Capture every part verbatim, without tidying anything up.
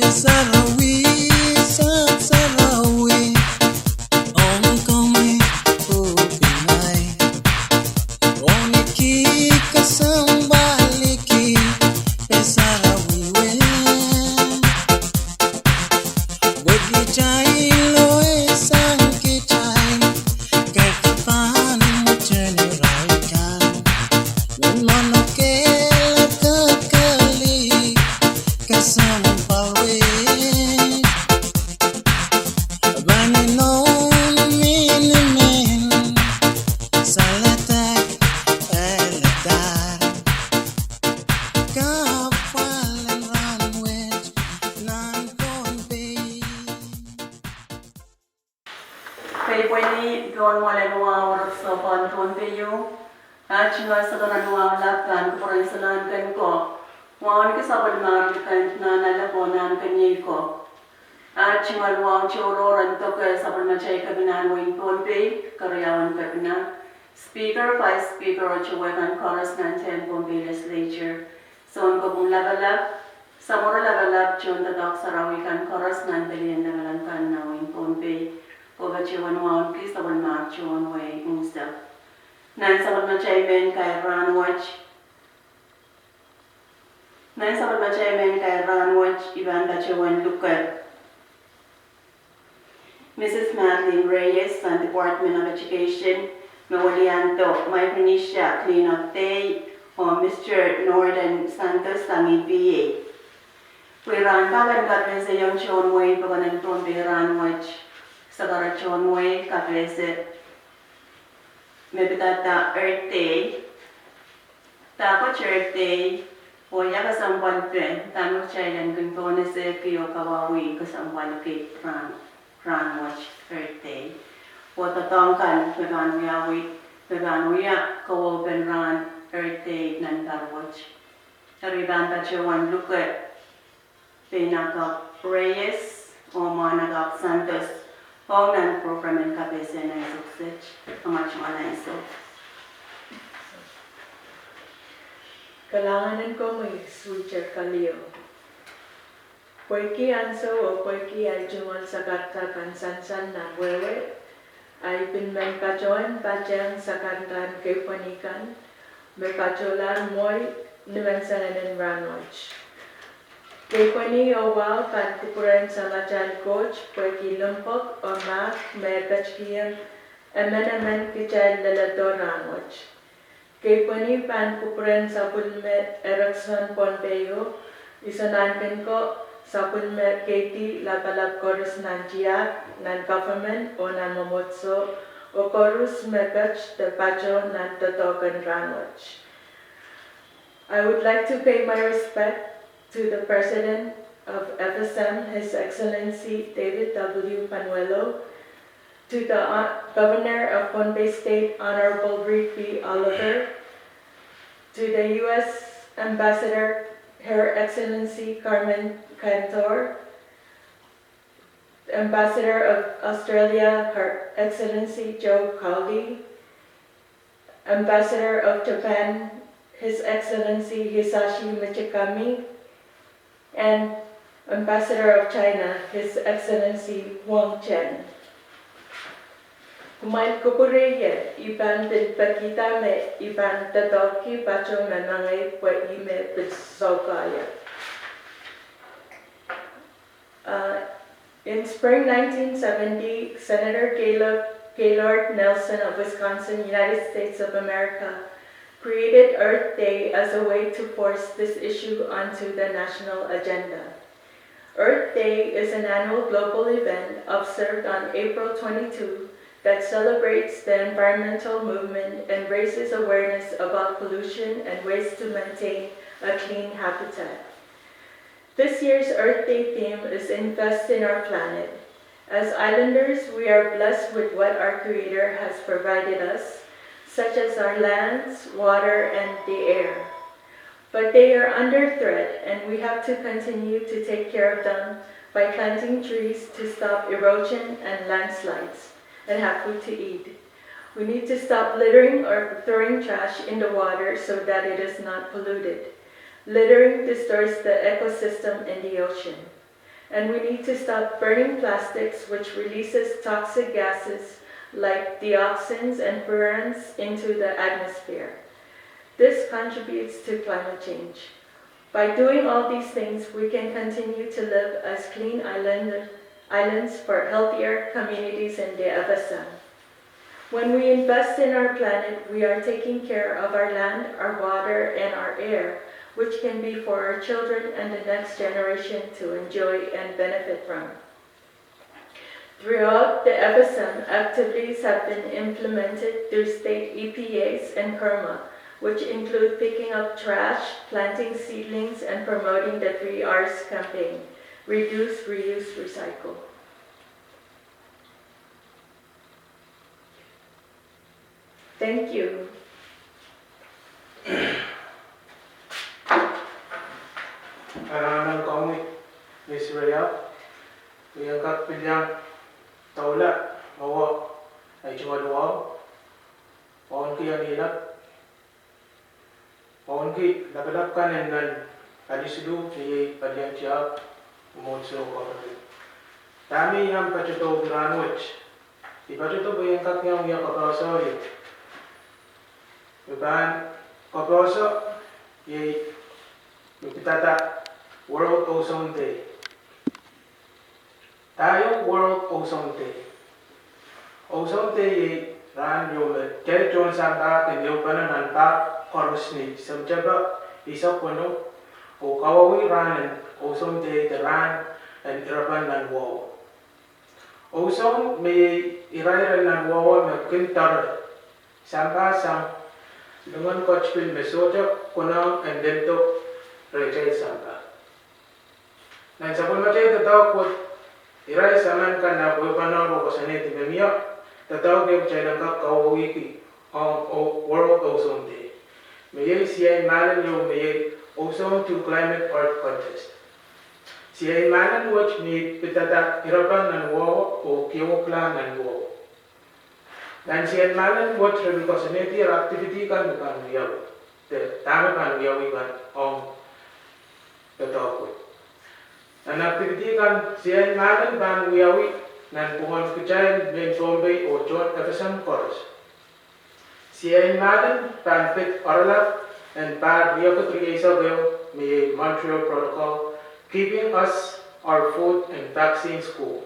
Sarawi, sang sarawi, ong komwi pwupwin ahi. Oniki kesempwaliki, e sarawi wet. Wekitail oh sang kitail, kak pahn mwurin irail kan. Wen mwohn okehla kakehlik, kesempwal wet. Pahn inoun minimin, saledek eledar. Kahpwal en rahnwet nan Pohnpei. Kei pweni tohn mwoalen wahu rek sohpwohn Pohnpei ieu. Aht tungoal sakar en wahu lap pahn kupwuren Solahnken ko. Wauneki sapwellimar likend nan alap oh nan keniei ko. Aht tungoal wahu tohrohr en doke sapwellimatail kepina en wehin Pohnpei, keriaun kepina, Speaker, Vice Speaker oh towe kan koaros nan tehn Pohnpei Legislature, sounkopwung lapalap, samworo lapalap, tohn doadoahk sarawi kan koaros nan pelien lamalam kan nan wehin Pohnpei, oh patohwan wauneki sapwellimar tohn wehi Musah. Nan sapwellimatail mehn kair rahnwet, nan sapwellimatail mehn kair rahnwet, I pahn patohwan luke Mrs Madeline Reyes, sang Department of Education, me weliando Micronesia Clean Up Day, oh Mister Norton Santos, sang EPA. Pwe rahn pahn kapehsehiong tohn wehi pokon en Pohnpei rahnwet, sakar tohn wehi kapehse me pidada Earth Day, dahkot Earth Day, oh ia kesempwalpen dahme kitail en kin pohnese ki oh kawauwih kesempwalki rahn, rahnwet Earth Day, oh doadoahk kan me pahn wiawi, me pahn wia kawauwpen rahn Earth Day nan pahr wet. Eri I pahn patohwan luke Peinakapw Reyes oh Mwahnakapw Santos ong nan program en kapehse en ansou kiset. Amwail tungoal ansou. Kalahngan en komwi Switcher Kalio. Pwehki ansou oh pwehki ahi tungoal sakarada kan sansan nan wehwe, ahi pil men patohwan patehng sakarada en kepwehni kan me patohlahr mwohi ni menseng en rahn wet. Kepwehni oh wahu pahn kupwuren Samatail Koht pwehki limpoak oh mahk me e ketikihong emen emen kitail leledo rahn wet. Kepwehni pahn kupwuren sapwellime Erickson Pohnpei, Iso Nahnken ko, sapwellime Katie, lapalap koaros nan tiahk, nan government oh nan mwomwohdiso, oh koaros me ket de patoh nan doadoahk en rahn wet. I would like to pay my respect to the President of F S M, His Excellency David W Panuelo, to the Hon-, Governor of Pohnpei State, Honorable Reed B Oliver, to the U S Ambassador, Her Excellency Carmen Cantor, Ambassador of Australia, Her Excellency Joe Cowley, Ambassador of Japan, His Excellency Hisashi Michikami, and Ambassador of China, His Excellency Wang Chen. Kumwail kupwure ie, I pahn pil pekihda me I pahn doadoahki patoh me mengei pwe ih me pil soukaia. Uh, in spring nineteen seventy, Senator Gaylord, Gaylord Nelson of Wisconsin, United States of America, created Earth Day as a way to force this issue onto the national agenda. Earth Day is an annual global event observed on April twenty-two that celebrates the environmental movement and raises awareness about pollution and ways to maintain a clean habitat. This year's Earth Day theme is Invest in Our Planet. As islanders, we are blessed with what our Creator has provided us, such as our lands, water, and the air. But they are under threat, and we have to continue to take care of them by planting trees to stop erosion and landslides and have food to eat. We need to stop littering or throwing trash in the water so that it is not polluted. Littering distorts the ecosystem in the ocean. And we need to stop burning plastics, which releases toxic gases like dioxins and furans into the atmosphere. This contributes to climate change. By doing all these things, we can continue to live as clean island, islands for healthier communities in the F S M. When we invest in our planet, we are taking care of our land, our water, and our air, which can be for our children and the next generation to enjoy and benefit from. Throughout the F S M, activities have been implemented through state E P As and CORMA, which include picking up trash, planting seedlings, and promoting the three Rs campaign: reduce, reuse, recycle. Thank you. Kalahngan komwi, Miss Rea. Ien kak pil iang doula mwowe, ei tungoal wahu, wauneki anilap, wauneki lapalap kan en nan pali siluh, me iei pali en tiahk, Mwomwohdiso Kopernik. Dahme I pahn patohdo rahn wet, I patohdo pwe ien kak iang wia kapehse ieu. Me pahn kapehse iei me pidada World Ozone Day. Dahme World Ozone Day? Ozone Day iei rahn ieu me kitail tohn sampah kin ehupene nan pahk koaros ni September eisek weneu, oh kawauwih rahn en Ozone Day de rahn en irepen nan wehwe. Ozone me iei irair en nan wehwe me kin doare sampah sang lingen ketipin me sohte konehng en leledo rehtail sampah. Nan sapwellimatail doadoahk wet, irail saman kan ahpw ehupene oh koasoanehdi me mie doadoahk ehu kitail en kak kawauwihki ong World Ozone Day, me iei siain mahlen ieu me iei Ozone to Climate Art Contest. Siain mahlen wet me pidada irepen nan wehwe oh kieweklahn nan wehwe. Nan siain mahlen wet re pil koasoanehdi activity kan me pahn wiawi, de dahme pahn wiawi kan ong doadoahk wet. Nan activity kan, siain mahlen pahn wiawi nan pwungen kitail mehn Pohnpei oh tohn F S M koaros. Siain mahlen pahn pid oaralap en pahr riekid rieisek ehu, me iei Montreal Protocol, Keeping Us, Our Food and Vaccines Cool.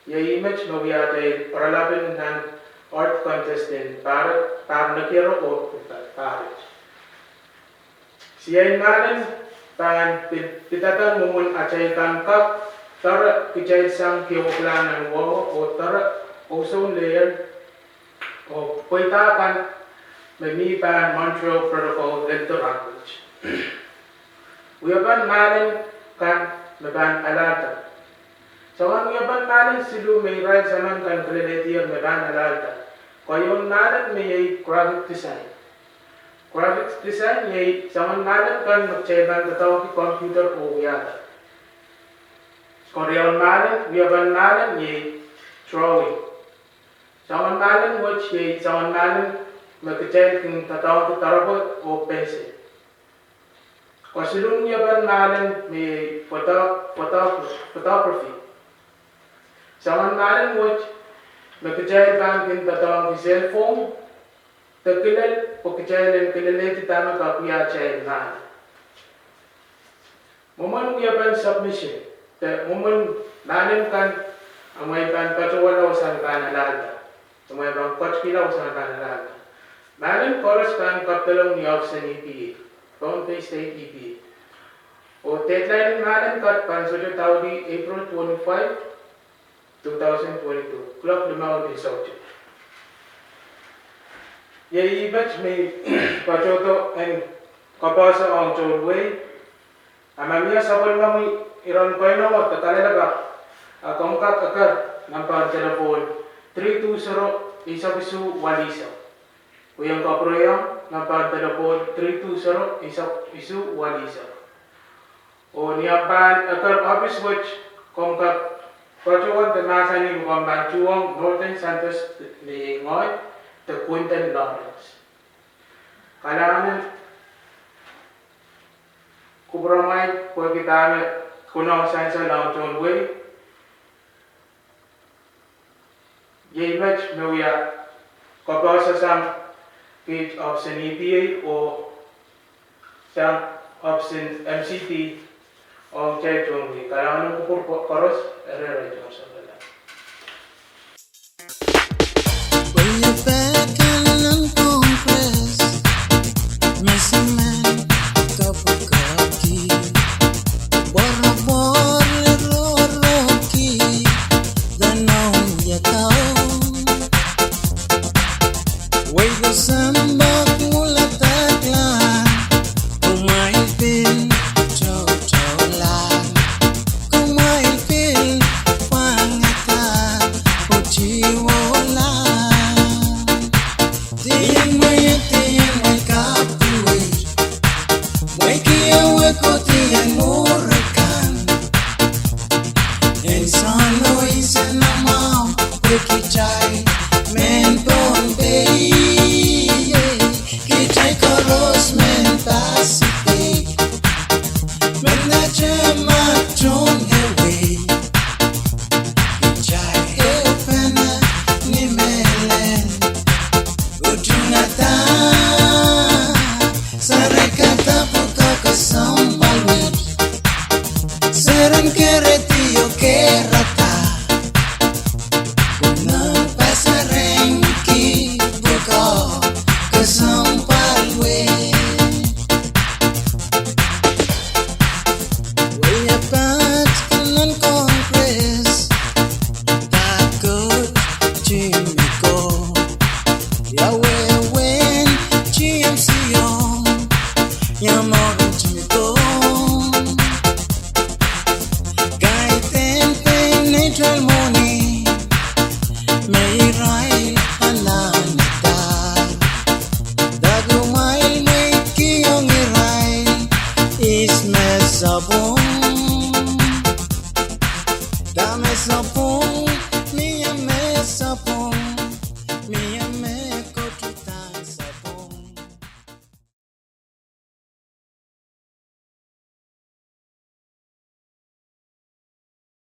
Iei met me wia atail oaralapin nan art contest en pahr, pahr nekiero oh pahr wet. Siain mahlen pahn pid, pidada mwomwen atail pahn kak doare kitail sang kieweklahn nan wehwe oh doare ozone layer oh pweida kan me mi pahn Montreal Protocol leledo rahn wet. Wiepen mahlen kan me pahn alahlda. Soangen wiepen mahlen siluh me irail saman kan kilelehdier me pahn alahlda. Keieun mahlen me iei graphic design. Graphic design iei soangen mahlen kan me kitail pahn doadoahngki computer oh wiahda. Keriaun mahlen, wiepen mahlen iei drawing. Soangen mahlen wet iei soangen mahlen me kitail kin doadoahngki doaropwe oh pencil. Kesiluhn wiepen mahlen me iei photo, photo, photography. Soangen mahlen wet me kitail pahn kin doadoahngki cell phone de kilel, pwe kitail en kilelehdi dahme kak wia atail mahlen. Mwomwen wiepen submission, de mwomwen mahlen kan amwail pahn patohwala oh sang pahn alahlda, amwail pahn ketikihla oh sang pahn alahlda. Mahlen koaros pahn kapedolong ni ohpisen E P A, Pohnpei State E P A. Oh deadline en mahlen kat pahn sohte daulih April twenty-five, two thousand twenty-two, clock limau en soutik. Iei met me I patohdo en kapehse ong tohn wei. A ma mie sapwellimomwi iren koinengo de kalelapak, a komw kak eker nempehn delepwohn three two zero eisek isuh walu eisek. Pwe I en kapwurehiong nempehn delepwohn three two zero eisek isuh walu eisek. Oh ni omw pahn eker ohpis wet, komw kak patohwan de mahsanih me komw pahn tuhwong Northern Santos, me iei ngehi, de Quinton Lawrence. Kalahngan en kupwuromwail pwehki dahme Pwunong sansal ong tohn wehi. Iei met me wia kapehse sang kiht ohpis en E P A oh sang ohpis en M C T ong kitail tohn wehi. Kalahngan en kupwur ko-, koaros, eri tohn sampala. Wehie pahn nan Congress, me se men kapwukoahki, pwarapwar rohrohki, dene iedao. Wehi kesempwal mulatakla, kumwail pil toutoula, kumwail pil pwangada, pwutiwola. Dien mwein, dien mwein kapwukoahki, mwein kihwei ko dien mwuri kan. En soangen isen mwahu, pwe kitail mehn Pohnpei, kitail koaros mehn Pacific, mehn nate ma tohn ehu wehi. Kitail ehupene ni mehlel, utung ada, serihkada pwukoa kesempwal wet, seren kerehdi oh kehrada, pwukoa serihki pwukoa kesempwal wet. Wehie pahn nan Congress, pahn Kurt Timiko, ia wehwehn T M C o, ia mwurin Timiko. Kaidehn pein neutral